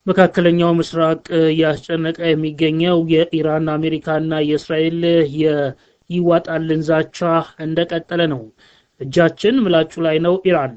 መካከለኛው ምስራቅ እያስጨነቀ የሚገኘው የኢራን፣ አሜሪካና የእስራኤል የይዋጣልን ዛቻ እንደቀጠለ ነው። እጃችን ምላጩ ላይ ነው ኢራን።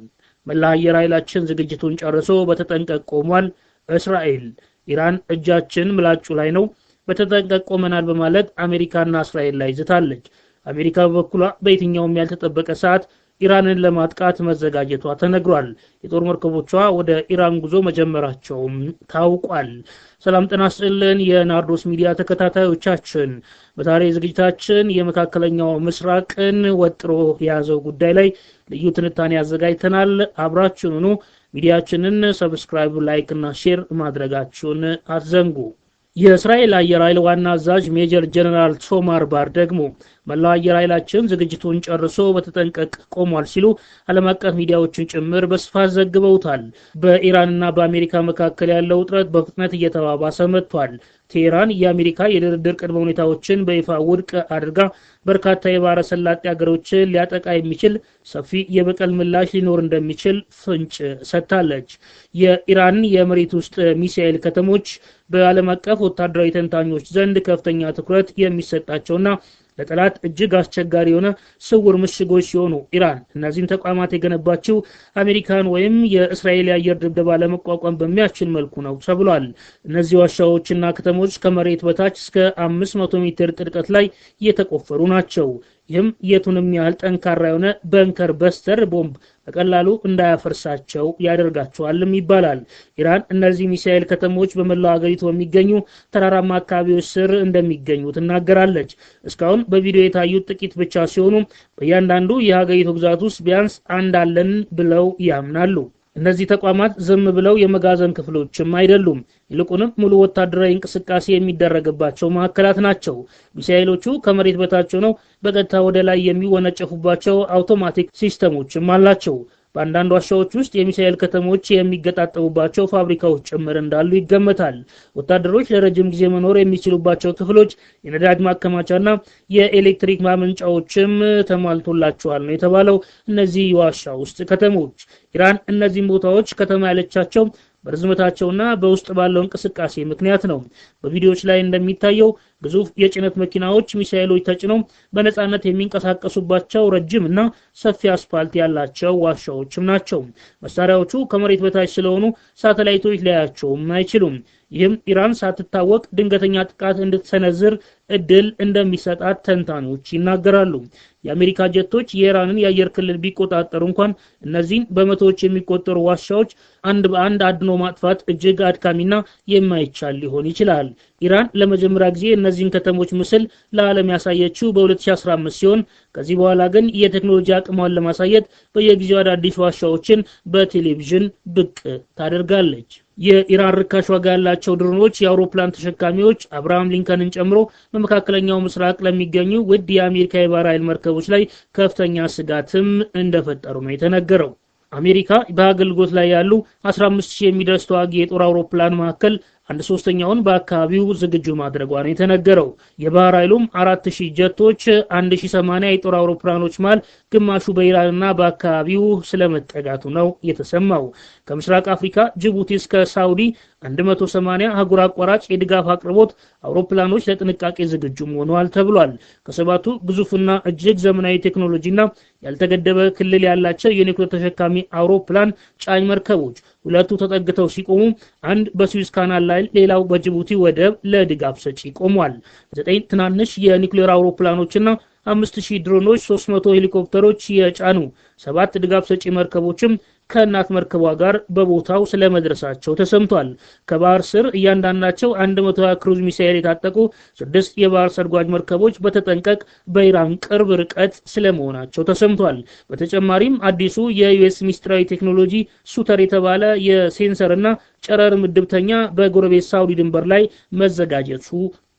መላ አየር ኃይላችን ዝግጅቱን ጨርሶ በተጠንቀቅ ቆሟል እስራኤል። ኢራን እጃችን ምላጩ ላይ ነው፣ በተጠንቀቅ ቆመናል በማለት አሜሪካና እስራኤል ላይ ዝታለች። አሜሪካ በበኩሏ በየትኛውም ያልተጠበቀ ሰዓት ኢራንን ለማጥቃት መዘጋጀቷ ተነግሯል። የጦር መርከቦቿ ወደ ኢራን ጉዞ መጀመራቸውም ታውቋል። ሰላም ጤና ይስጥልን የናርዶስ ሚዲያ ተከታታዮቻችን፣ በዛሬ ዝግጅታችን የመካከለኛው ምስራቅን ወጥሮ የያዘው ጉዳይ ላይ ልዩ ትንታኔ አዘጋጅተናል። አብራችሁን ሁኑ። ሚዲያችንን subscribe፣ like እና share ማድረጋችሁን አትዘንጉ። የእስራኤል አየር ኃይል ዋና አዛዥ ሜጀር ጀነራል ቶማር ባር ደግሞ መላው አየር ኃይላችን ዝግጅቱን ጨርሶ በተጠንቀቅ ቆሟል ሲሉ ዓለም አቀፍ ሚዲያዎችን ጭምር በስፋት ዘግበውታል። በኢራንና በአሜሪካ መካከል ያለው ውጥረት በፍጥነት እየተባባሰ መጥቷል። ቴህራን የአሜሪካ የድርድር ቅድመ ሁኔታዎችን በይፋ ውድቅ አድርጋ በርካታ የባህረ ሰላጤ ሀገሮችን ሊያጠቃ የሚችል ሰፊ የበቀል ምላሽ ሊኖር እንደሚችል ፍንጭ ሰጥታለች። የኢራን የመሬት ውስጥ ሚሳኤል ከተሞች በዓለም አቀፍ ወታደራዊ ተንታኞች ዘንድ ከፍተኛ ትኩረት የሚሰጣቸውና ለጠላት እጅግ አስቸጋሪ የሆነ ስውር ምሽጎች ሲሆኑ፣ ኢራን እነዚህን ተቋማት የገነባችው አሜሪካን ወይም የእስራኤል የአየር ድብደባ ለመቋቋም በሚያስችል መልኩ ነው ተብሏል። እነዚህ ዋሻዎችና ከተሞች ከመሬት በታች እስከ 500 ሜትር ጥልቀት ላይ የተቆፈሩ ናቸው። ይህም የቱንም ያህል ጠንካራ የሆነ bunker buster ቦምብ በቀላሉ እንዳያፈርሳቸው ያደርጋቸዋልም ይባላል። ኢራን እነዚህ ሚሳኤል ከተሞች በመላው ሀገሪቱ በሚገኙ ተራራማ አካባቢዎች ስር እንደሚገኙ ትናገራለች። እስካሁን በቪዲዮ የታዩት ጥቂት ብቻ ሲሆኑ በእያንዳንዱ የሀገሪቱ ግዛት ውስጥ ቢያንስ አንድ አለን ብለው ያምናሉ። እነዚህ ተቋማት ዝም ብለው የመጋዘን ክፍሎችም አይደሉም። ይልቁንም ሙሉ ወታደራዊ እንቅስቃሴ የሚደረግባቸው ማዕከላት ናቸው። ሚሳኤሎቹ ከመሬት በታች ሆነው በቀጥታ ወደ ላይ የሚወነጨፉባቸው አውቶማቲክ ሲስተሞችም አላቸው። በአንዳንድ ዋሻዎች ውስጥ የሚሳኤል ከተሞች የሚገጣጠሙባቸው ፋብሪካዎች ጭምር እንዳሉ ይገመታል። ወታደሮች ለረጅም ጊዜ መኖር የሚችሉባቸው ክፍሎች፣ የነዳጅ ማከማቻና የኤሌክትሪክ ማመንጫዎችም ተሟልቶላቸዋል ነው የተባለው። እነዚህ የዋሻ ውስጥ ከተሞች፣ ኢራን እነዚህን ቦታዎች ከተማ ያለቻቸው በርዝመታቸውና በውስጥ ባለው እንቅስቃሴ ምክንያት ነው። በቪዲዮዎች ላይ እንደሚታየው ግዙፍ የጭነት መኪናዎች ሚሳኤሎች ተጭነው በነፃነት የሚንቀሳቀሱባቸው ረጅም እና ሰፊ አስፋልት ያላቸው ዋሻዎችም ናቸው። መሳሪያዎቹ ከመሬት በታች ስለሆኑ ሳተላይቶች ሊያያቸውም አይችሉም። ይህም ኢራን ሳትታወቅ ድንገተኛ ጥቃት እንድትሰነዝር እድል እንደሚሰጣት ተንታኞች ይናገራሉ። የአሜሪካ ጀቶች የኢራንን የአየር ክልል ቢቆጣጠሩ እንኳን እነዚህን በመቶዎች የሚቆጠሩ ዋሻዎች አንድ በአንድ አድኖ ማጥፋት እጅግ አድካሚና የማይቻል ሊሆን ይችላል። ኢራን ለመጀመሪያ ጊዜ እነዚህን ከተሞች ምስል ለዓለም ያሳየችው በ2015 ሲሆን ከዚህ በኋላ ግን የቴክኖሎጂ አቅሟን ለማሳየት በየጊዜው አዳዲስ ዋሻዎችን በቴሌቪዥን ብቅ ታደርጋለች። የኢራን ርካሽ ዋጋ ያላቸው ድሮኖች፣ የአውሮፕላን ተሸካሚዎች አብርሃም ሊንከንን ጨምሮ በመካከለኛው ምስራቅ ለሚገኙ ውድ የአሜሪካ የባህር ኃይል መርከቦች ላይ ከፍተኛ ስጋትም እንደፈጠሩ ነው የተነገረው። አሜሪካ በአገልግሎት ላይ ያሉ 15,000 የሚደርስ ተዋጊ የጦር አውሮፕላን መካከል አንድ ሶስተኛውን በአካባቢው ዝግጁ ማድረጓ ነው የተነገረው። የባህር ኃይሉም 4000 ጀቶች፣ 1080 የጦር አውሮፕላኖች መሃል ግማሹ በኢራንና በአካባቢው ስለመጠጋቱ ነው የተሰማው። ከምስራቅ አፍሪካ ጅቡቲ እስከ ሳውዲ 180 አህጉር አቋራጭ የድጋፍ አቅርቦት አውሮፕላኖች ለጥንቃቄ ዝግጁ ሆነዋል ተብሏል። ከሰባቱ ግዙፍና እጅግ ዘመናዊ ቴክኖሎጂና ያልተገደበ ክልል ያላቸው የኒውክሌር ተሸካሚ አውሮፕላን ጫኝ መርከቦች ሁለቱ ተጠግተው ሲቆሙ አንድ በስዊዝ ካናል ላይ፣ ሌላው በጅቡቲ ወደብ ለድጋፍ ሰጪ ቆሟል። 9 ትናንሽ የኒውክሌር አውሮፕላኖችና 5000 ድሮኖች፣ 300 ሄሊኮፕተሮች የጫኑ ሰባት ድጋፍ ሰጪ መርከቦችም ከእናት መርከቧ ጋር በቦታው ስለመድረሳቸው ተሰምቷል። ከባህር ስር እያንዳንዳቸው 120 ክሩዝ ሚሳኤል የታጠቁ ስድስት የባህር ሰርጓጅ መርከቦች በተጠንቀቅ በኢራን ቅርብ ርቀት ስለመሆናቸው ተሰምቷል። በተጨማሪም አዲሱ የዩኤስ ሚስጥራዊ ቴክኖሎጂ ሱተር የተባለ የሴንሰርና ጨረር ምድብተኛ በጎረቤት ሳውዲ ድንበር ላይ መዘጋጀቱ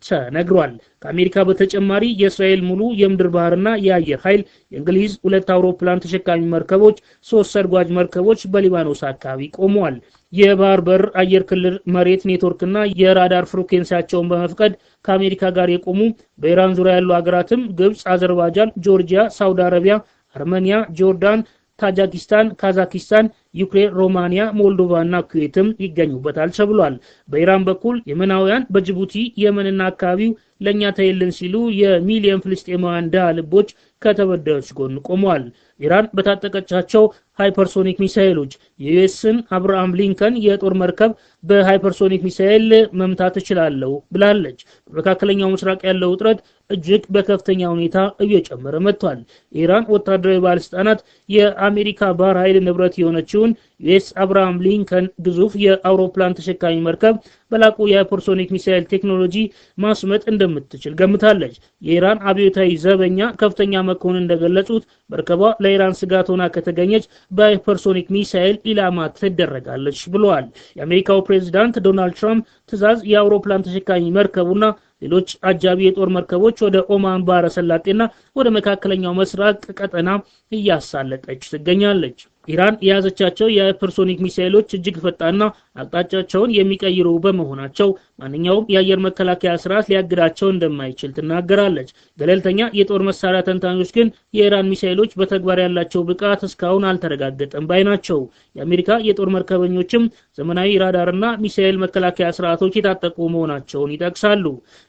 ተነግሯል። ከአሜሪካ በተጨማሪ የእስራኤል ሙሉ የምድር ባህርና የአየር ኃይል፣ የእንግሊዝ ሁለት አውሮፕላን ተሸካሚ መርከቦች፣ ሶስት ሰርጓጅ መርከቦች በሊባኖስ አካባቢ ቆመዋል። የባህር በር፣ አየር ክልል፣ መሬት ኔትወርክና የራዳር frequency ያቸውን በመፍቀድ ከአሜሪካ ጋር የቆሙ በኢራን ዙሪያ ያሉ ሀገራትም ግብፅ፣ አዘርባይጃን፣ ጆርጂያ፣ ሳውዲ አረቢያ፣ አርሜኒያ፣ ጆርዳን፣ ታጃኪስታን፣ ካዛኪስታን፣ ዩክሬን፣ ሮማኒያ፣ ሞልዶቫና ኩዌትም ይገኙበታል ተብሏል። በኢራን በኩል የመናውያን በጅቡቲ፣ የመንና አካባቢው ለኛ ተይልን ሲሉ የሚሊዮን ፍልስጤማውያን ድሃ ልቦች ከተበዳዮች ጎን ቆመዋል። ኢራን በታጠቀቻቸው ሃይፐርሶኒክ ሚሳኤሎች የዩኤስን አብርሃም ሊንከን የጦር መርከብ በሃይፐርሶኒክ ሚሳኤል መምታት እችላለሁ ብላለች። በመካከለኛው ምስራቅ ያለው ውጥረት እጅግ በከፍተኛ ሁኔታ እየጨመረ መጥቷል። የኢራን ወታደራዊ ባለስልጣናት የአሜሪካ ባህር ኃይል ንብረት የሆነችውን ዩኤስ አብርሃም ሊንከን ግዙፍ የአውሮፕላን ተሸካሚ መርከብ በላቁ የሃይፐርሶኒክ ሚሳኤል ቴክኖሎጂ ማስመጥ እንደምትችል ገምታለች። የኢራን አብዮታዊ ዘበኛ ከፍተኛ መኮንን እንደገለጹት መርከቧ ለኢራን ስጋት ሆና ከተገኘች በሃይፐርሶኒክ ሚሳኤል ኢላማ ትደረጋለች ብለዋል። የአሜሪካው ፕሬዝዳንት ዶናልድ ትራምፕ ትዕዛዝ የአውሮፕላን ተሸካሚ መርከቡና ሌሎች አጃቢ የጦር መርከቦች ወደ ኦማን ባህረ ሰላጤና ወደ መካከለኛው ምስራቅ ቀጠና እያሳለጠች ትገኛለች። ኢራን የያዘቻቸው የሃይፐርሶኒክ ሚሳኤሎች እጅግ ፈጣንና አቅጣጫቸውን የሚቀይሩ በመሆናቸው ማንኛውም የአየር መከላከያ ስርዓት ሊያግዳቸው እንደማይችል ትናገራለች። ገለልተኛ የጦር መሳሪያ ተንታኞች ግን የኢራን ሚሳኤሎች በተግባር ያላቸው ብቃት እስካሁን አልተረጋገጠም ባይ ናቸው። የአሜሪካ የጦር መርከበኞችም ዘመናዊ ራዳርና ሚሳኤል መከላከያ ስርዓቶች የታጠቁ መሆናቸውን ይጠቅሳሉ።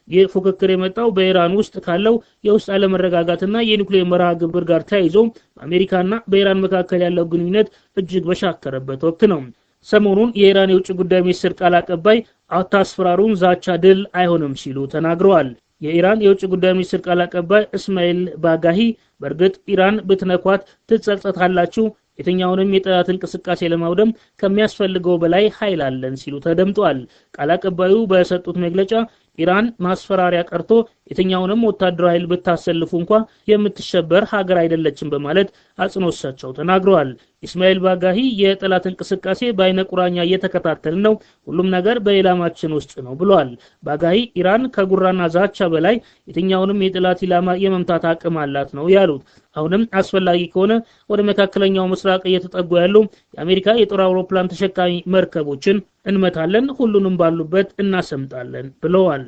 ይህ ፉክክር የመጣው በኢራን ውስጥ ካለው የውስጥ አለመረጋጋትና የኒውክሌር መርሃ ግብር ጋር ተያይዞ በአሜሪካና በኢራን መካከል ያለው ግንኙነት እጅግ በሻከረበት ወቅት ነው። ሰሞኑን የኢራን የውጭ ጉዳይ ሚኒስትር ቃል አቀባይ አታስፈራሩን፣ ዛቻ ድል አይሆንም ሲሉ ተናግረዋል። የኢራን የውጭ ጉዳይ ሚኒስትር ቃል አቀባይ እስማኤል ባጋሂ በእርግጥ ኢራን ብትነኳት ትጸጸታላችሁ፣ የትኛውንም የጠላት እንቅስቃሴ ለማውደም ከሚያስፈልገው በላይ ኃይል አለን ሲሉ ተደምጧል። ቃል አቀባዩ በሰጡት መግለጫ ኢራን ማስፈራሪያ ቀርቶ የትኛውንም ወታደራዊ ኃይል ብታሰልፉ እንኳ የምትሸበር ሀገር አይደለችም በማለት አጽንኦት ሰጥተው ተናግረዋል። ኢስማኤል ባጋሂ የጠላት እንቅስቃሴ በአይነ ቁራኛ እየተከታተልን ነው፣ ሁሉም ነገር በኢላማችን ውስጥ ነው ብለዋል። ባጋሂ ኢራን ከጉራና ዛቻ በላይ የትኛውንም የጠላት ኢላማ የመምታት አቅም አላት ነው ያሉት። አሁንም አስፈላጊ ከሆነ ወደ መካከለኛው ምስራቅ እየተጠጉ ያሉ የአሜሪካ የጦር አውሮፕላን ተሸካሚ መርከቦችን እንመታለን፣ ሁሉንም ባሉበት እናሰምጣለን ብለዋል።